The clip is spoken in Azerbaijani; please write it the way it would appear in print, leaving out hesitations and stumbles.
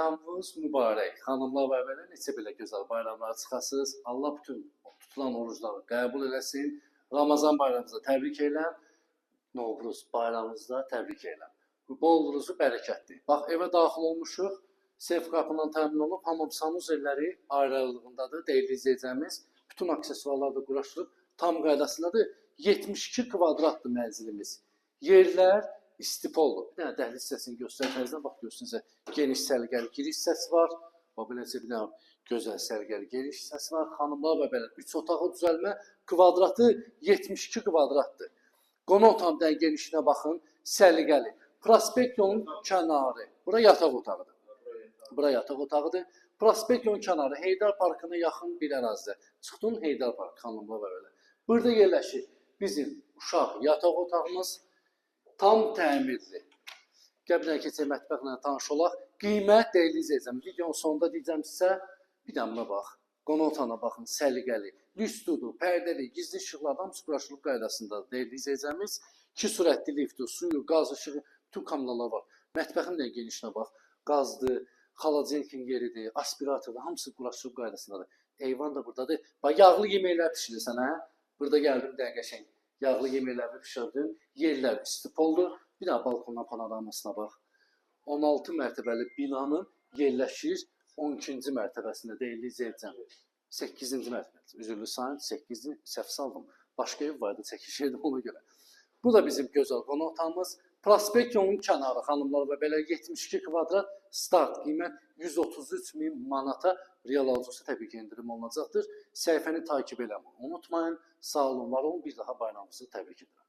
Bayramınız mübarək. Xanımlar və bəylər, neçə belə gözəl bayramlara çıxasınız. Allah bütün tutulan orucları qəbul eləsin. Ramazan bayramınızı təbrik edirəm. Novruz bayramınızı da təbrik edirəm. Bol ruzu bərəkətli. Bax, evə daxil olmuşuq. Seyf qapından təmin olunub. Hamam sanuzelləri ayrılığındadır. Dəyərli izləyəcəyimiz. Bütün aksesuarlar da quraşdırılıb. Tam qaydasındadır. 72 kvadratdır mənzilimiz. Yerlər istipoldur. Bir dənə dəhliz hissəsini göstər təzədən. Bax, görsünüzə geniş səliqəli giriş hissəsi var. Bax, beləcə bir dənə gözəl səliqəli giriş hissəsi var. Xanımlar və bəylər, 3 otaqlı düzəlmə, kvadratı 72 kvadratdır. Qonaq otağının dənə genişliyinə baxın, səliqəli. Prospekt yolunun kənarı. Bura yataq otağıdır. Bura yataq otağıdır. Prospekt yolunun kənarı Heydər Parkına yaxın bir ərazidə. Çıxdın Heydər Park, xanımlar və bəylər. Burada yerləşir bizim uşaq yataq otağımız. Tam təmirli. Gəl bir dənə keçək mətbəxlə tanış olaq. Qiymət dəyərli izləyicilər. Videonun sonunda deyəcəm sizə. Bir dənə buna bax. Qonaq otağına baxın, səliqəli. Lüstrudur, pərdəli, gizli işıqlardan hamısı quraşdırılıb qaydasındadır. Dəyərli izləyicilərimiz, 2 sürətli liftdir, suyu, qaz işığı, bütün kommunallar var. Mətbəxin də genişinə bax. Qazdır, xaladelkin yeridir, aspiratordur, hamısı quraşdırılıb qaydasındadır. Eyvan da buradadır. Bax, yağlı yeməklər bişirirsən, hə? Burada gəldim də qəşəng yağlı yeməkləri bişirdim. Yerlər istipoldur. Bir daha balkondan panoramasına bax. 16 mərtəbəli binanın yerləşir 12-ci mərtəbəsində dəyərli izləyicilər. 8-ci mərtəbə. Üzrlü sayın, 8-ci səhv saldım. Başqa ev vardı, çəkişirdim ona görə. Bu da bizim gözəl qonaq otağımız. Prospekt yolunun kənarı xanımlar və bəylər, 72 kvadrat start qiymət 133 min manata, real alıcısı təbii ki endirim olunacaqdır. Səhifəni takip eləməyi unutmayın. Sağ olun, var olun. Bir daha bayramınızı təbrik edirəm.